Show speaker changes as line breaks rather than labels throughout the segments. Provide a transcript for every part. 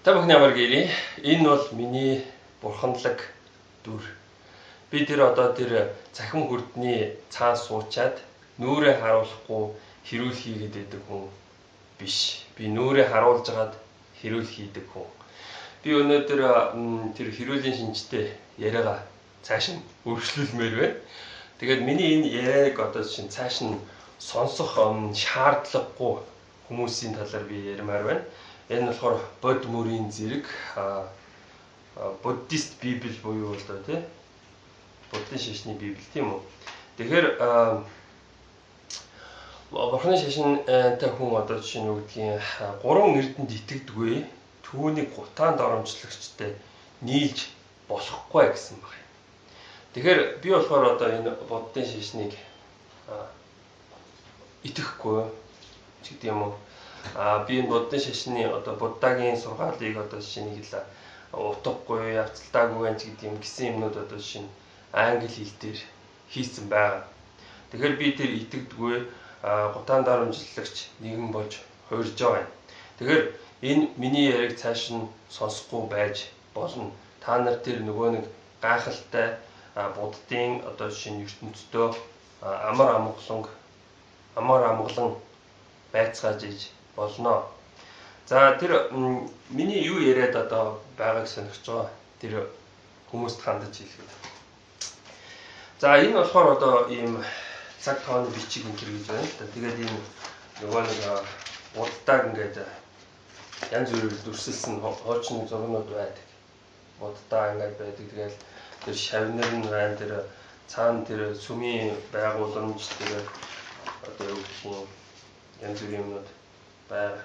Та бүхний амар гэрээ. Энэ бол миний бурханлаг дүр. Би тэр одоо тэр цахим хүрдний цаан суучаад нүрээ харуулахгүй хэрүүл хийгээд байдаг хүн биш. Би нүрээ харуулж хагаад хэрүүл хийдэг хүн. Би өнөөдөр тэр хэрүүлийн шинжтэй яриагаа цааш нь өөрчлүүлмээр байна. Тэгээд миний энэ яриаг одоо чинь цааш нь сонсох шаардлагагүй хүмүүсийн талаар би ярмаар байна. Энэ болохоор бод мөрийн зэрэг буддист библ буюу одоо тий буддын шашны библ тийм үү. Тэгэхээр бурхны шашинтай хүн одоо жишээ нь юу гэдгийг гурван эрдэнд итгэдэггүй, түүнийг гутаан доромжлогчтой нийлж болохгүй гэсэн баг. Тэгэхээр би болохоор одоо энэ буддын шашныг итгэхгүй ч гэдэг юм уу. Би энэ буддын шашны одоо буддагийн сургаалыг одоо жишээ нэг л утгагүй, явцалтаагүй байх гэдэг юм гэсэн юмнууд одоо жишээ нь англи хэл дээр хийсэн байгаа. Тэгэхээр би тэр итгэдэггүй гутаан дарамжлагч нэгэн болж хувирж байгаа юм. Тэгэхээр энэ миний яриаг цааш нь сонсохгүй байж болно. Та нар тэр нөгөө нэг гайхалтай буддын одоо жишээ нь ертөнцийн амар амгалан байцгааж иж болно. За тэр миний юу яриад одоо байгааг сонирхож байгаа тэр хүмүүст хандаж хэлэхэд. За энэ болохоор одоо ийм цаг тооны бичиг энэ төр гэж байна л да. Тэгээд ийм нөгөө нэг буддааг ингээд янз бүрээр дүрсэлсэн хуучны зургнууд байдаг. Буддаа ингээд байдаг. Тэгээд тэр шавнар нь байна. Тэр цаана тэр сүмийн байгууламж тэр одоо юу гэх юм янз бүрийн юмнууд байгаа.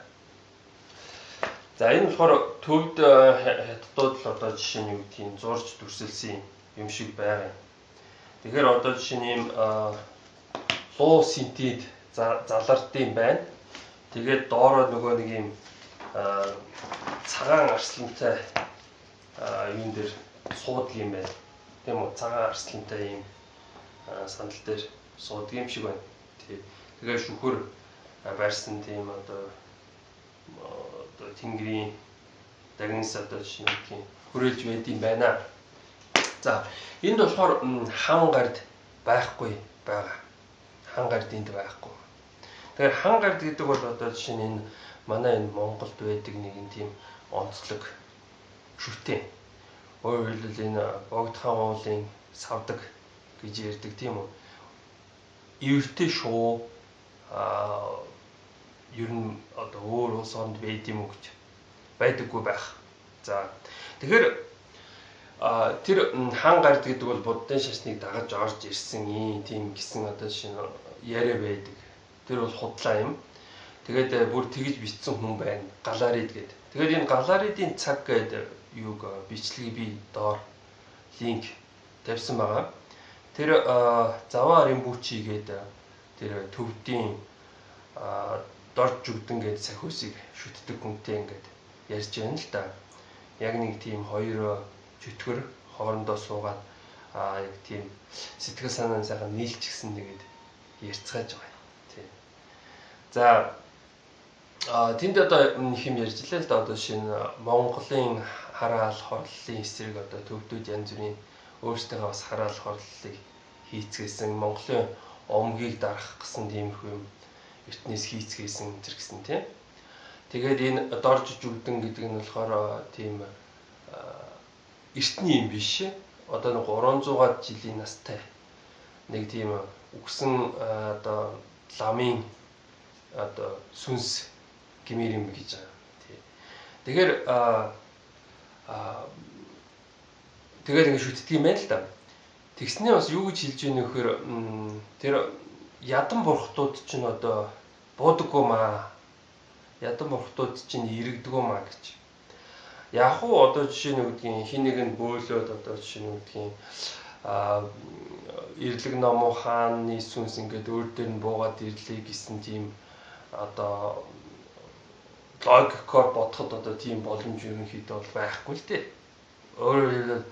За энэ болохоор төвд хятадууд л одоо жишээ нь юу гэдгийг зурж дүрсэлсэн юм шиг байгаа юм. Тэгэхээр одоо жишээ нь ийм луу синтед залардсан байна. Тэгээд доороо нөгөө нэг ийм цагаан арслантай юун дээр суудаг юм байна. Тийм үү? Цагаан арслантай ийм сандал дээр суудаг юм шиг байна. Тэгээд шүхэр барьсан тийм одоо тэнгэрийн дагнас одоо жишээ нь хүрээлж байд юм байна. За энд болохоор хан гард байхгүй байгаа. Хан гард энд байхгүй. Тэгэхээр хан гард гэдэг бол одоо жишээ нь энэ манай энэ Монголд байдаг нэгэн тийм онцлог шүтэн. Өөрөөр хэлбэл энэ Богдхан уулын савдаг гэж ярьдаг тийм үү. Эвэртэй шуу ер нь одоо өөр улс оронд байд юм уу гэж байдаггүй байх. За тэгэхээр тэр хан гард гэдэг бол буддын шашныг дагаж орж ирсэн юм тийм гэсэн одоо шинэ яриа байдаг. Тэр бол худлаа юм. Тэгээд бүр тэгж бичсэн хүн байна. Галарид гэдэг. Тэгээд энэ Галаридын цаг гэдэг юуг бичлэгийг би доор линк тавьсан байгаа. Тэр Заваа Римбүчи гэдэг тэр төвдийн дорж жүгдэн гэдэг сахиусыг шүтдэг хүнтэй ингээд ярьж байна л да. Яг нэг тийм хоёр чөтгөр хоорондоо суугаад яг тийм сэтгэл санаа сайхан нийлчихсэн нэгэд ярьцгааж байгаа юм. Тийм. За тэнд одоо их юм ярьж лээ л да. Одоо шинэ Монголын хараал хорлолын эсрэг одоо төвдүүд янз бүрийн өөрсдийнхөө бас хараал хорлолыг хийцгээсэн, Монголын омгийг дарах гэсэн тиймэрхүү юм эртнээс хийцгээсэн тэр гэсэн тийм. Тэгээд энэ дорж жүгдэн гэдэг нь болохоор тийм эртний юм биш. Одоо нэг 300-аад жилийн настай нэг тийм үгсэн одоо ламын одоо сүнс гэмээр юм гэж байгаа. Тийм. Тэгэхээр тэгээд ингэ шүтдэг юм байна л да. Тэгснээ бас юу гэж хэлж ийнэ вэхээр тэр ядан бурхтууд чинь одоо буудаггүй маа. Ядан бурхтууд чинь ирэгдэггүй маа гэж. Яг уу одоо жишээ нь үгдгийн хин нэг нь бөөлөөд одоо жишээ нь үгдгийн ирлэг номуу хааны сүнс ингээд өөр дээр нь буугаад ирлээ гэсэн тийм одоо логикоор бодоход одоо тийм боломж ерөнхийдөө бол байхгүй л дээ. Өөрөөр хэлбэл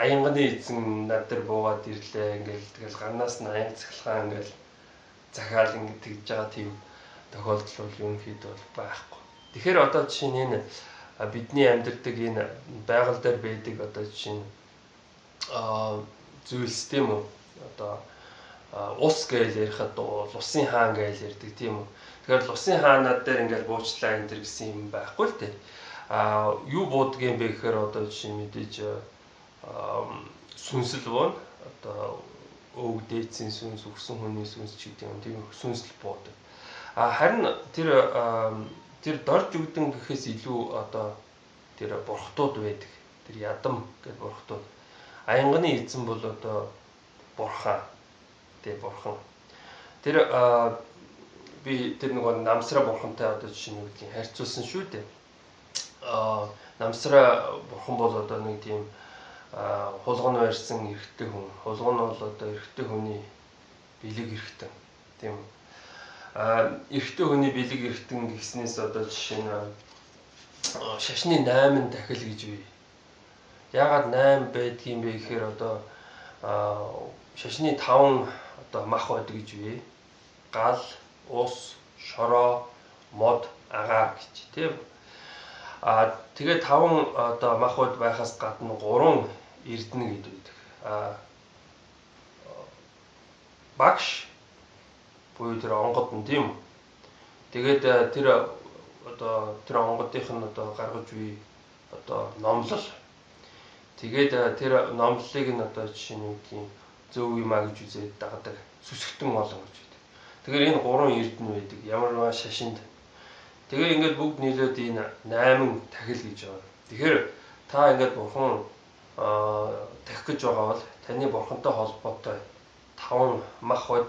аянганы эзэн над дээр буугаад ирлээ ингээл тэгэл гарнаас нь аянга цахилгаан ингээл захиал ингээд тэгж байгаа тийм тохиолдол бол ерөнхийдөө бол байхгүй. Тэгэхээр одоо жишээ нь энэ Бидний амьдардаг энэ байгаль дээр байдаг одоо жишээ нь зүйлс тийм үү? Одоо ус гэж ярихад лусын хаан гэж ярьдаг тийм үү? Тэгэхээр лусын хаанаад дээр ингээл буучлаа энэ төр гэсэн юм байхгүй л дээ. Юу буудаг юм бэ гэхээр одоо жишээ нь мэдээж сүнсэл буuna. Одоо өвөг дээдсийн сүнс, өгсөн хүний сүнс ч гэдэг юм тийм сүнсэл буудаг. Харин тэр тэр дорж өгдөн гэхээс илүү одоо тэр бурхтууд байдаг. Тэр ядам гэдэг бурхтууд. Аянганы эзэн бол одоо бурхан. Тэ бурхан. Тэр би тэр нөгөө намсраа бурхантай одоо жишээ нь юу гэдгийг харьцуулсан шүү дээ. Намсраа бурхан бол одоо нэг тийм хулган барьсан эрэгтэй хүн. Хулган нь бол одоо эрэгтэй хүний бэлэг эрхтэн. Тийм үү? Эрэгтэй хүний бэлэг эрхтэн гэснээс одоо жишээ нь шашны 8 дахил гэж бий. Яагаад 8 байдгийм бэ гэхээр одоо шашны 5 одоо мах байдаг гэж бий. Гал, ус, шороо, мод, агаар гэж тийм. Тэгээ 5 одоо мах бод байхаас гадна 3 эрдэнэ гэдэг байдаг. Багш буюу тэр онгод нь тийм үү. Тэгээд тэр одоо тэр онгодынх нь одоо гаргаж буй одоо номлол. Тэгээд тэр номлолыг нь одоо жишээ нь юу гэдгийг зөв юм а гэж үзээд дагадаг сүсгтэн олон гэж байдаг. Тэгэхээр энэ 3 эрдэнэ байдаг. Ямар нэгэн шашинд. Тэгээ ингээд бүгд нийлээд энэ 8 тахил гэж байгаа. Тэгэхээр та ингээд бурхан тахих гэж байгаа бол таны бурхантай холбоотой 5 мах бод.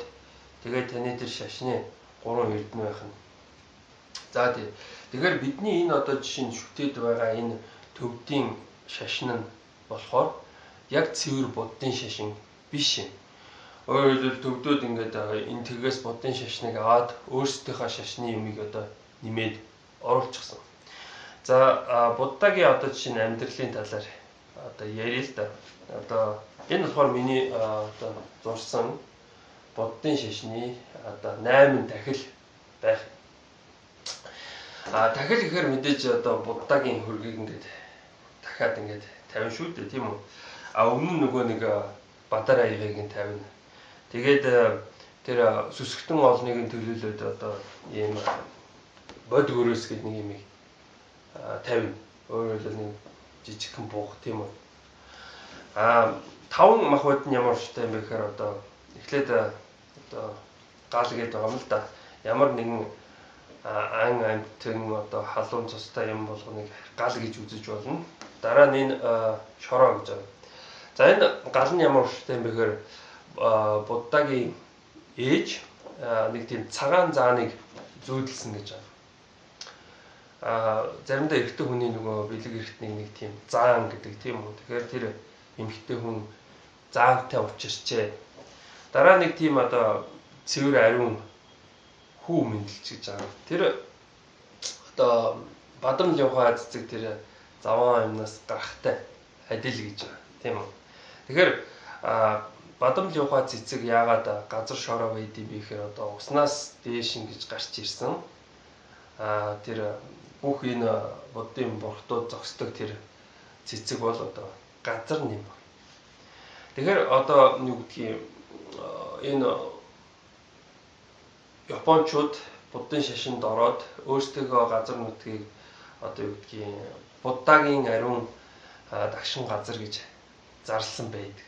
Тэгээд таны тэр шашны 3 эрдэнэ байх нь. За тий. Тэгэхээр бидний энэ одоо жишээ нь шүтээд байгаа энэ төвдийн шашин нь болохоор яг цэвэр буддын шашин биш юм. Өөрөөр хэлбэл төвдүүд ингээд энэ тэгээс буддын шашныг аваад өөрсдийнхөө шашны юмыг одоо нэмээд оруулчихсан. За буддагийн одоо жишээ нь амьдралын талаар одоо ярья л да. Одоо энэ болохоор миний одоо зурсан буддын шашны одоо 8 дахил байх. Дахил гэхээр мэдээж одоо буддагийн хөргийг ингээд дахиад ингээд тавина шүү дээ, тийм үү? Өмнө нь нөгөө нэг бадар аягийг нь тавина. Тэгээд тэр сүсгтэн олныг нь төлөөлөөд одоо ийм бод гөрөөс гэдэг нэг юм тавина. Өөрөөр хэлбэл нэг жижигхэн буух, тийм үү? 5 мах бод нь ямар учиртай юм бэ гэхээр одоо эхлээд одоо гал гэдэг байгаа юм л да. Ямар нэгэн ан амтэн одоо халуун цустай юм болгоныг гал гэж үзэж болно. Дараа нь энэ шороо гэж байна. За энэ гал нь ямар учиртай юм бэ гэхээр буддагийн ээж нэг тийм цагаан зааныг зүүдэлсэн гэж байна. Заримдаа эрэгтэй хүний нөгөө бэлэг эрхтнийг нэг тийм заан гэдэг тийм үү. Тэгэхээр тэр эмэгтэй хүн заантай учирчээ. Дараа нэг тийм одоо цэвэр ариун хүү мэндэлж гэж байгаа. Тэр одоо бадам левхаа цэцэг тэр заван юмнаас гарахтай адил гэж байгаа. Тийм үү. Тэгэхээр бадам левхаа цэцэг яагаад газар шороо байдгийг бэ гэхээр одоо уснаас дээш ингэж гарч ирсэн. Тэр бүх энэ буддын бурхтууд зогсдог тэр цэцэг бол одоо газар нэм баг. Тэгэхээр одоо юу гэдгийг энэ Япончууд буддын шашинд ороод өөрсдийнхөө газар нутгийг одоо юу гэдгийг буддагийн ариун дагшин газар гэж зарласан байдаг.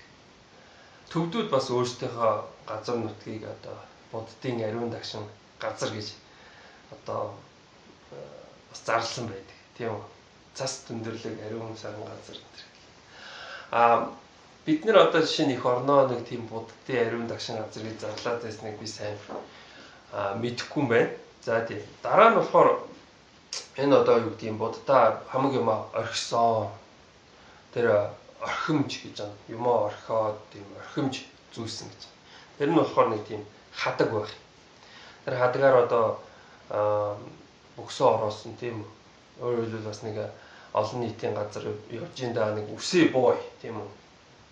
Төвдүүд бас өөрсдийнхөө газар нутгийг одоо буддын ариун дагшин газар гэж одоо бас зарласан байдаг. Тийм үү? Цас дүндэрлэг ариун сайхан газар гэдэг. Бид нар одоо жишээ нь эх орноо нэг тийм буддын ариун дагшин газар гэж зарлаад байсныг би сайн мэдэхгүй юм байна. За тийм. Дараа нь болохоор энэ одоо юу гэдгийг буддаа хамаг юмаа орхисон. Тэр орхимж гэж байна. Юмаа орхиод тийм орхимж зүүсэн гэж. Тэр нь болохоор нэг тийм хадаг байх. Тэр хадагаар одоо бөксөө ороосон тийм үү. Өөрөөр хэлбэл бас нэг олон нийтийн газар явж ин даа нэг үсээ бууй тийм үү.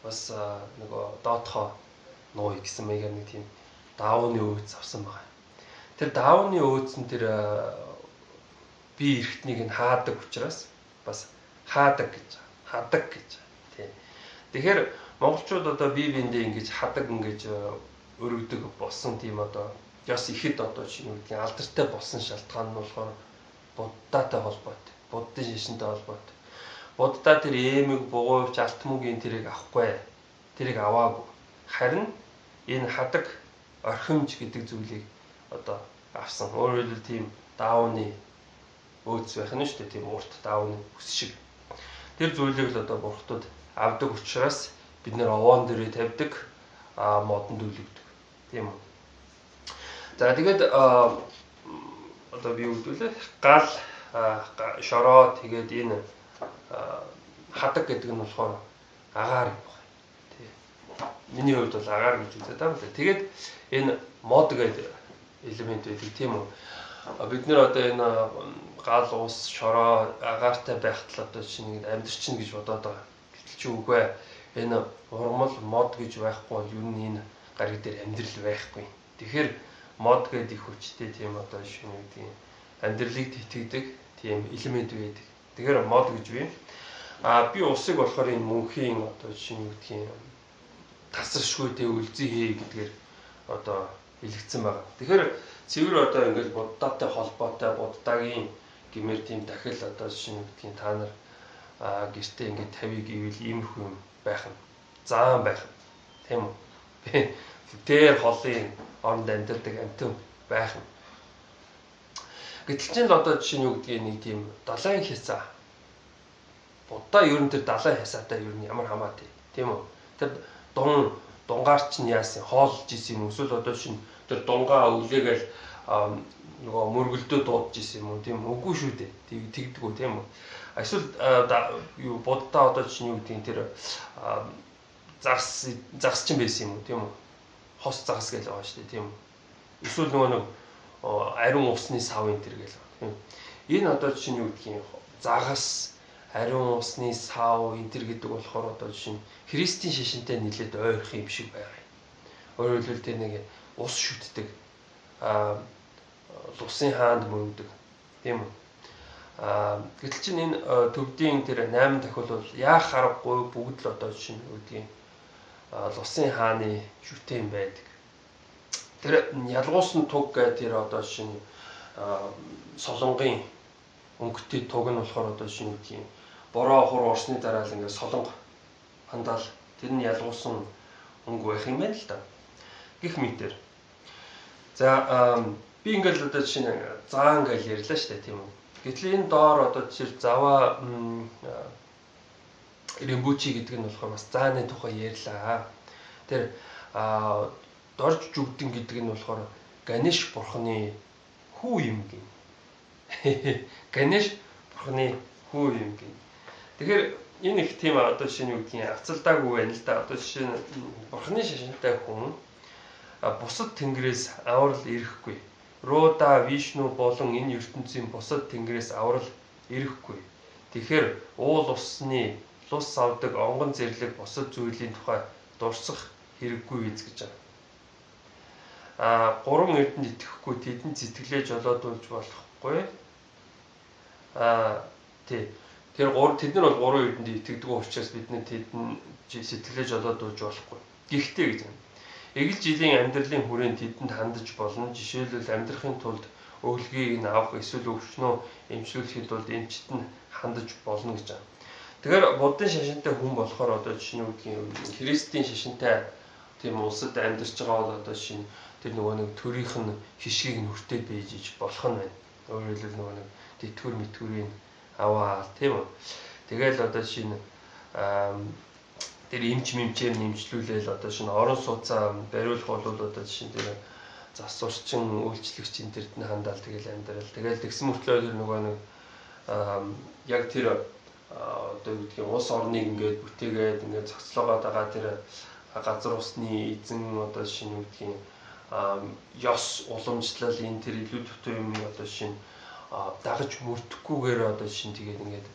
Бас нөгөө доотхоо нууй гэсэн маягаар нэг тийм даавны өөц авсан байгаа. Тэр даавны өөц нь тэр бие эрхтнийг нь хаадаг учраас Бас хаадаг гэж. Хадаг гэж. Тий. Тэгэхээр монголчууд одоо бие биендээ ингэж хадаг ингэж өргөдөг болсон тийм одоо ёс ихэд одоо чинь юу гэдгийг алдартай болсон шалтгаан нь болохоор буддаатай холбоотой. Буддын шашинтай холбоотой. Буддаа тэр эмэг, бугуйвч, алт мөнгөний тэрийг авахгүй. Тэрийг аваагүй. Харин энэ хадаг орхимж гэдэг зүйлийг одоо авсан. Өөрөөр хэлбэл тийм даавны өөц байх нь шүү дээ. Тийм урт даавны бүс шиг. Тэр зүйлийг л одоо бурхтууд авдаг учраас бид нэр овоон дээрээ тавьдаг, модонд үлгдэг. Тийм үү? За тэгээд одоо би юу гэдүүлээ? Гал, шороо тэгээд энэ хадаг гэдэг нь болохоор агаар юм байна. Тий. Миний хувьд бол агаар гэж үзээд байгаа юм л. Тэгээд энэ мод гэдэг элемент байдаг тийм үү? Бид нэр одоо энэ гал, ус, шороо агаартай байхад л одоо чинь ингэ амьдрчин гэж бодоод байгаа. Гэтэл чи үгүй ээ. Энэ урмал мод гэж байхгүй бол ер нь энэ гариг дээр амьдрал байхгүй. Тэгэхээр мод гэдэг их хүчтэй тийм одоо шинэ гэдгийг амьдралыг тэтгэдэг тийм элемент байдаг. Тэгэхээр мод гэж бий. А би усыг болохоор энэ мөнхийн одоо шинэ гэдгийг тасаршгүй тэ үлзий хээ гэдгээр одоо илгэцсэн байгаа. Тэгэхээр цэвэр одоо ингээл буддаатай холбоотой буддаагийн гэмээр тийм дахил одоо шинэ гэдгийг та нар гэртээ ингээд тавья гэвэл иймэрхүү юм байх нь заан байх нь тийм үү? Тэр холын оронд амьдардаг амьтан байх нь. Гэтэл чинь л одоо жишээ нь юу гэдгийг нэг тийм далайн хясаа. Буддаа ер нь тэр далайн хясаатай ер нь ямар хамаатай тийм үү? Тэр дунгаар чинь яасан хоолж исэн юм эсвэл одоо шинэ тэр дунгаа өглөөгээл нөгөө мөргөлдөө дуудаж исэн юм уу тийм үгүй шүү дээ. Тэгдэг үү тийм үү? Эсвэл юу буддаа одоо чинь юу гэдгийг тэр загас чинь байсан юм уу тийм үү? Хос загас гэж байгаа шүү дээ тийм үү? Эсвэл нөгөө нэг ариун усны сав энэ төр гэж байгаа тийм. Энэ одоо чинь юу гэдгийг загас, ариун усны сав энэ төр гэдэг болохоор одоо чинь христийн шашинтай нэлээд ойрох юм шиг байгаа юм. Өөрөөр хэлбэл тэр нэг ус шүтдэг, лусын хаанд мөрөгдөг тийм үү? Гэтэл чинь энэ төвдийн тэр 8 дахил бол яах аргагүй бүгд л одоо чинь юу гэдгийг лусын хааны шүтэн байдаг. Тэр ялгуусан туг гэдэг тэр одоо шинэ солонгын өнгөтэй туг нь болохоор одоо шинэ гэдгийг бороо хур орсны дараа л ингээд солонго хандаал тэр нь ялгуусан өнгө байх юм байна л да. Гэх мэтэр. За би ингээд л одоо шинэ заан гэж ярьлаа шүү дээ тийм үү. Гэтэл энэ доор одоо тэр заваа Римбучи гэдэг нь болохоор бас зааны тухай ярьлаа. Тэр дорж жүгдэн гэдэг нь болохоор Ганеш бурхны хүү юм гин. Ганеш бурхны хүү юм гин. Тэгэхээр энэ их тийм одоо шинэ юу гэдгийг ацалдаагүй байна л да. Одоо жишээ нь бурхны шашинтай хүн бусад тэнгэрээс аврал ирэхгүй. Руда, Вишну болон энэ ертөнцийн бусад тэнгэрээс аврал ирэхгүй. Тэгэхээр уул усны лус авдаг онгон зэрлэг бусад зүйлийн тухай дурсах хэрэггүй биз гэж байгаа. Гурван эрдэнд итгэхгүй тэдэнд сэтгэлээ жолоодуулж болохгүй. Тий. Тэр гур тэд нар бол гурван эрдэнд итгэдэг учраас бид нар тэдэнд сэтгэлээ жолоодуулж болохгүй. Гэхдээ гэж байна. Эгэл жилийн амьдралын хүрээнд тэдэнд хандаж болно. Жишээлбэл амьдрахын тулд өвлгийг нь авах эсвэл өвчнөө эмчлүүлэхийн тулд эмчит нь хандаж болно гэж байна. Тэгэхээр буддын шашинтай хүн болохоор одоо жишээ нь үгдгийн христийн шашинтай тийм улсад амьдарч байгаа бол одоо жишээ нь тэр нөгөө нэг төрийнх нь хишгийг нь хүртээд байж иж болох нь байна. Өөрөөр хэлбэл нөгөө нэг тэтгэвэр мэтгүүрийг аваа тийм үү. Тэгэл одоо жишээ нь тэр эмч мэмчээр нэмжлүүлээл одоо шинэ орон сууцаа бариулах бол одоо жишээ нь тэр засварчин үйлчлэгч энэ тэрд нь хандаал тэгэл амьдрал. Тэгэл тэгсэн мөртлөө тэр нөгөө нэг яг тэр одоо юу гэдгийг улс орныг ингээд бүтээгээд ингээд зохицлоогоод байгаа тэр газар усны эзэн одоо шинэ юу гэдгийг ёс уламжлал энэ тэр илүү дутуу юм одоо шинэ дагаж мөрдөхгүйгээр одоо шинэ тэгээд ингээд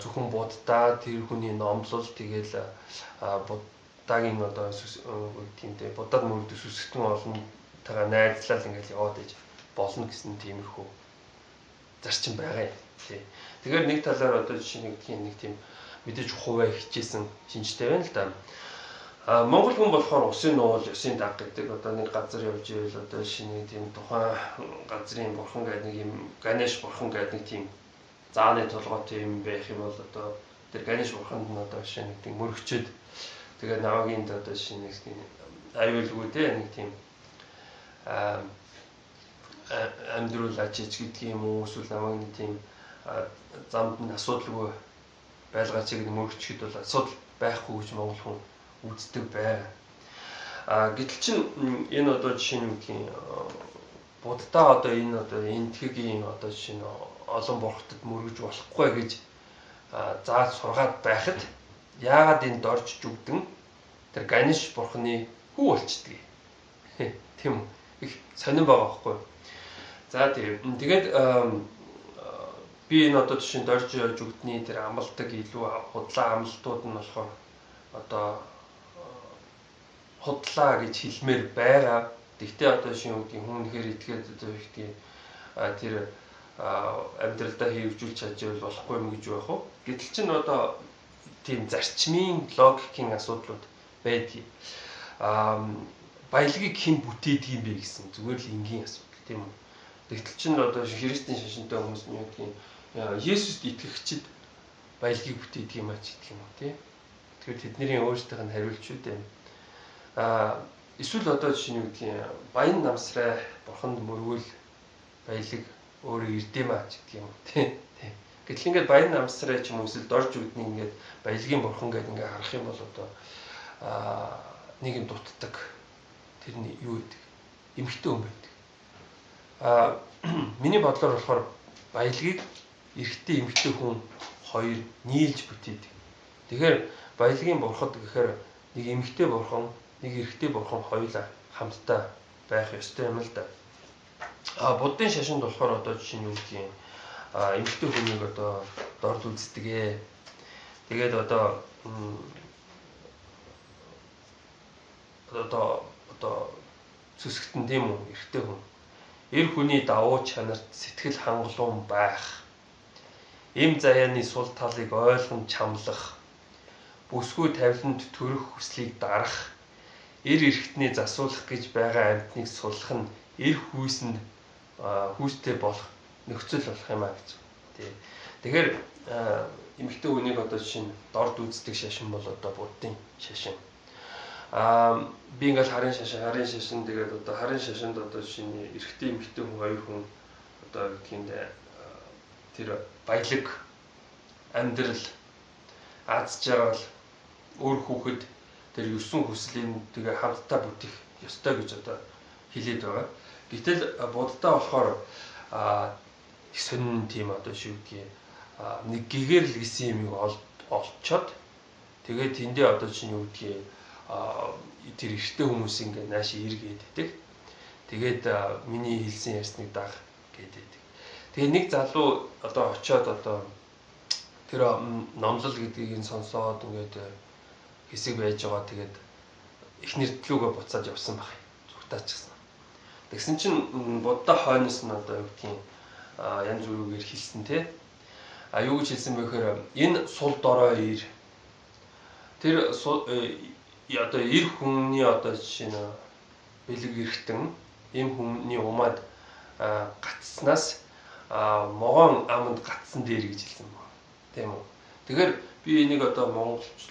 зөвхөн буддаа тэр хүний номлол тэгэл буддагийн одоо тийм дээ буддад мөрдөг сүсгтэн олонтойгоо найзлал ингээд яваад иж болно гэсэн тиймэрхүү зарчим байгаа юм. Тий. Тэгэхээр нэг талаар одоо жишээ нь гэдгийг нэг тийм мэдээж хувиа хичээсэн шинжтэй байна л да. А Монгол хүн болохоор усын нуул, ёсын даг гэдэг одоо нэг газар явж ивэл одоо шинэ нэг тийм тухайн газрын бурхан гэдэг нэг юм Ганеш бурхан гэдэг нэг тийм зааны толгойтой юм байх юм бол одоо тэр Ганеш бурханд нь одоо шинэ нэг тийм мөрөгчөөд тэгээд намагийн одоо шинэ нэг тийм аюулгүй те нэг тийм амьдрал ажиж гэдэг юм уу эсвэл намайг нэг тийм замд нь асуудалгүй байлгаач гэдэг мөрөгчөд бол асуудал байхгүй гэж монгол хүн үздэг бай. А гэтэл чин энэ одоо жишээ нь үгдгийн буддаа одоо энэ одоо энтхэгийн одоо жишээ нь олон бурхтад мөргөж болохгүй гэж зааж сургаад байхад яагаад энэ дорж жүгдэн тэр Ганеш бурхны хүү болчдгийг. Тийм үү? Их сонирн байгаа байхгүй. За тийм. Тэгээд би энэ одоо жишээ нь дорж жүгдний тэр амладаг илүү худлаа амлалтууд нь болохоор одоо худлаа гэж хэлмээр байгаа. Тэгтээ одоо шинэ үгдийн хүн нэхэр итгээд одоо ихтийн тэр амьдралдаа хэрэгжүүлж чадвал болохгүй юм гэж байх уу? Гэтэл чин одоо тийм зарчмын логикийн асуудлууд байдгийг. Баялагийг хэн бүтээдэг юм бэ гэсэн зүгээр л энгийн асуудал тийм үү? Тэгтэл чин одоо христийн шашинтай хүмүүс нь юу гэдгийг Есүст итгэгчид баялагийг бүтээдэг юм а ч гэх юм уу тий? Тэгэхээр тэдний өөрсдийнх нь хариулт шүү дээ. Эсвэл одоо жишээ нь юу гэдгийг баян намсрай бурханд мөргөл баялаг өөрөө ирдэм аа ч гэх юм уу тий. Гэтэл ингээд баян намсрай ч юм уу эсвэл дорж үдний ингээд баялагын бурхан гэдэг ингээд харах юм бол одоо нэг юм дутдаг тэрний юу гэдэг эмхтэн хүн байдаг. Миний бодлоор болохоор баялагийг эрэгтэй эмхтэн хүн хоёр нийлж бүтээдэг. Тэгэхээр баялагын бурхад гэхээр нэг эмхтэй бурхан, нэг эрэгтэй бурхан хоёулаа хамтдаа байх ёстой юм л да. Буддын шашинд болохоор одоо жишээ нь юу гэдгийг эмэгтэй хүнийг одоо дорд үздэг ээ. Тэгээд одоо одоо сүсгтэн тийм үү эрэгтэй хүн. Эр хүний давуу чанарт сэтгэл хангалуун байх. Эм заяаны сул талыг ойлгон чамлах. Бүсгүй тавиланд төрөх хүслийг дарах. Эр эрэгтний засуулах гэж байгаа амьтныг суллах нь эр хүйсэнд хүүстэй болох нөхцөл болох юм а гэж. Тий. Тэгэхээр эмэгтэй хүнийг одоо жишээ нь дорд үздэг шашин бол одоо буддын шашин. Би ингээл харын шашин тэгээд одоо харын шашинд одоо жишээ нь эрэгтэй эмэгтэй хүн хоёр хүн одоо гэдгиймдээ тэр баялаг амьдрал аз жаргал өөр хүүхэд тэр 9 хүслийн тэгээ хамтдаа бүтэх ёстой гэж одоо хэлээд байгаа. Гэтэл буддаа болохоор их сонин тийм одоо шивдгийг нэг гэгэрл гэсэн юмыг олцоод тэгээд тэндээ одоо чинь юу гэдгийг тэр эрэгтэй хүмүүс ингээ нааш эргээд байдаг. Тэгээд миний хэлсэн ярьсныг даг гэдэг. Тэгээд нэг залуу одоо очиод одоо тэр номлол гэдгийг нь сонсоод ингээд хэсэг байж байгаа. Тэгээд эхнэр лүүгээ буцаад явсан баг. Зүгтаачсан. Тэгсэн чинь будда хойноос нь одоо юу гэдгийг янз бүрүүгээр хэлсэн те. А юу гэж хэлсэн бэ гэхээр энэ сул дорой ир тэр одоо ир хүний одоо жишээ нь бэлэг эргэтэн ийм хүний умаад гацснаас могоон аманд гацсан дээр гэж хэлсэн байна. Тийм үү. Тэгэхээр би энийг одоо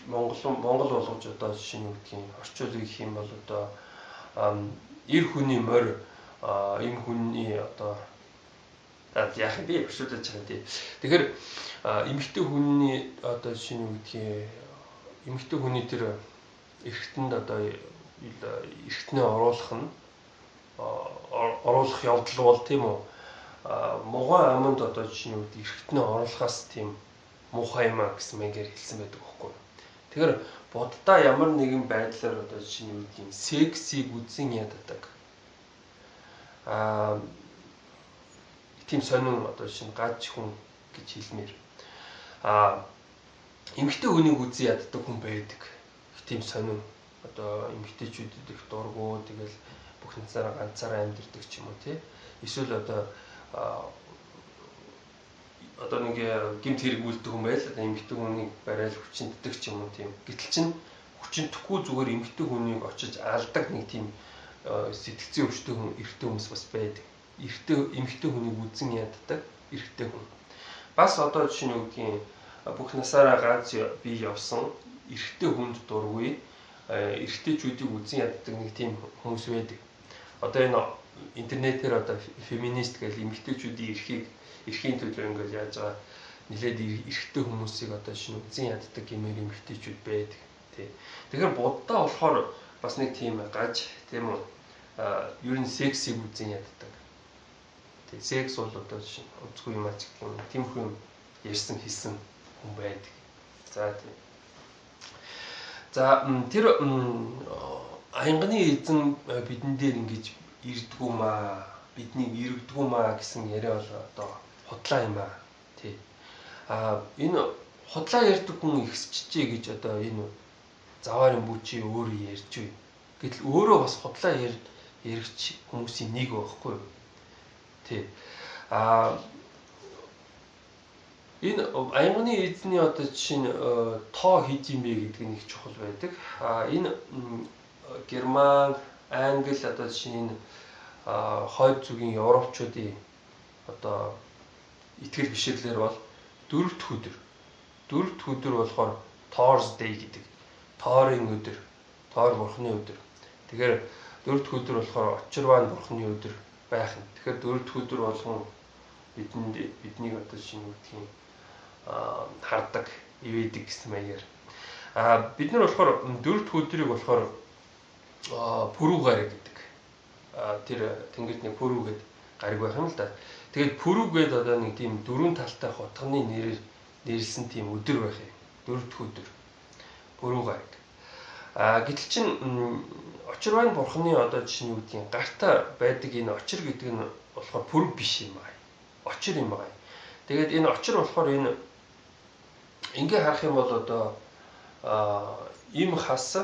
Монгол болгож одоо жишээ нь юу гэдгийг орчуулъя гэх юм бол одоо ир хүний морь ийм хүний одоо яах юм бэ? Орчуулж байгаа юм тий. Тэгэхээр эмэгтэй хүний одоо жишээ нь юу гэдгийг эмэгтэй хүний тэр эргэтэнд одоо эргэтнээ оруулах нь оруулах явдал бол тийм үү? Могоон аманд одоо жишээ нь юу гэдэг эргэтнээ оруулахаас тийм муухай юм а гэсэн маягаар хэлсэн байдаг байхгүй. Тэгэхээр буддаа ямар нэгэн байдлаар одоо жишээ нь юу гэдгийг сексийг үзэн яддаг. Тийм сонин одоо жишээ нь гаж хүн гэж хэлмээр. Эмэгтэй хүнийг үзэн яддаг хүн байдаг. Их тийм сонин одоо эмэгтэйчүүдэд их дургу тэгэл бүх насаараа ганцаараа амьдардаг ч юм уу тий. Эсвэл одоо одоо нэг гэмт хэрэг үлдэх хүн байл одоо эмэгтэй хүнийг барайл хүчинтдэг ч юм уу тийм. Гэтэл чин хүчинтэхгүй зүгээр эмэгтэй хүнийг очиж алдаг нэг тийм сэтгцийн өвчтөй хүн эрэгтэй хүмүүс бас байдаг. Эрэгтэй эмэгтэй хүнийг үзэн яддаг эрэгтэй хүн. Бас одоо жишээ нь юу гэдгийг бүх насаараа ганц би явсан эрэгтэй хүнд дургүй эрэгтэйчүүдийг үзэн яддаг нэг тийм хүмүүс байдаг. Одоо энэ интернетээр одоо феминист гэж эмэгтэйчүүдийн эрхийг эрхийн төлөө ингээл яаж байгаа нэлээд эрэгтэй хүмүүсийг одоо шинэ үзэн яддаг гэмээр эмэгтэйчүүд байдаг тий. Тэгэхээр Будда болохоор бас нэг тийм гаж тийм үү ер нь сексийг үзэн яддаг. Тий, секс бол одоо шинэ онцгүй юм ач гэх юм. Тиймэрхүү юм ярьсан хэлсэн хүн байдаг. За тий. За тэр аянганы эзэн бидэн дээр ингэж ирдгүү маа, биднийг эргдгүү маа гэсэн яриа бол одоо худлаа юм аа. Тий. А энэ худлаа ярьдаг хүн ихсчихжээ гэж одоо энэ заваарын бүчи өөрөө ярьж бай. Гэтэл өөрөө бас худлаа яригч хүмүүсийн нэг байхгүй юу? Тий. А энэ аянганы эзний одоо жишээ нь тоо хэд юм бэ гэдэг нь их чухал байдаг. А энэ Герман, Англи одоо жишээ нь энэ хойд зүгийн европчуудын одоо итгэл бишрлэр бол дөрөв дэх өдөр. Дөрөв дэх өдөр болохоор Thor's Day гэдэг. Торын өдөр. Тор бурхны өдөр. Тэгэхээр дөрөв дэх өдөр болохоор Очирван бурхны өдөр байх нь. Тэгэхээр дөрөв дэх өдөр болгон бидэнд биднийг одоо шинэ үгдгийн хардаг, ивэдэг гэсэн маягаар. А бид нар болохоор дөрөв дэх өдрийг болохоор пүрүү гараг гэдэг. Тэр тэнгэрт нэг пүрүү гэдэг гараг байх юм л да. Тэгээд пүрүү гэдэг одоо нэг тийм дөрвөн талтай хотгоны нэрээр нэрлсэн тийм өдөр байх юм. Дөрөв дэх өдөр. Пүрүү гараг. А гэтэл чин Очирван бурхны одоо жишээ нь юу гэдгийг гартаа байдаг энэ очир гэдэг нь болохоор пүрв биш юм аа. Очир юм аа. Тэгээд энэ очир болохоор энэ ингээ харах юм бол одоо им хас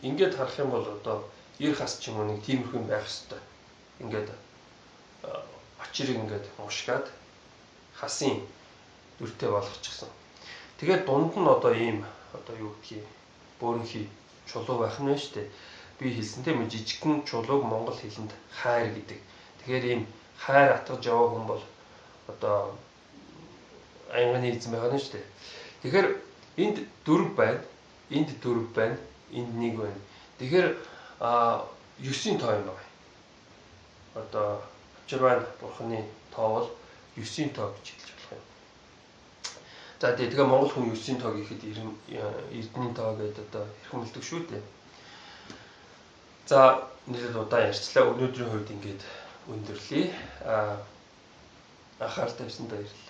ингээд харах юм бол одоо эр хас ч юм уу нэг тиймэрхүү юм байх хэвээр. Ингээд очирыг ингээд уншгаад хасын дүртэй болгочихсон. Тэгээд дунд нь одоо ийм одоо юу гэдгийг бөөрөнхий чулуу байх нь шүү дээ. Би хэлсэн тийм жижигхэн чулууг монгол хэлэнд хайр гэдэг. Тэгэхээр ийм хайр атгаж яваа хүн бол одоо аянганы эзэн байгаа нь шүү дээ. Тэгэхээр энд дөрв байна, энд дөрв байна, энд нэг байна. Тэгэхээр 9-ийн тоо юм байна. Одоо Очирван бурхны тоо бол 9-ийн тоо гэж хэлж болох юм. За тэгээ монгол хүн 9-ийн тоо гэхэд эрдэнийн тоо гэдээ одоо эрхэмлдэг шүү дээ. За нэлээд удаан ярьчлаа. Өнөөдрийн хувьд ингээд өндөрлөе. Анхаарал тавьсанд баярлалаа.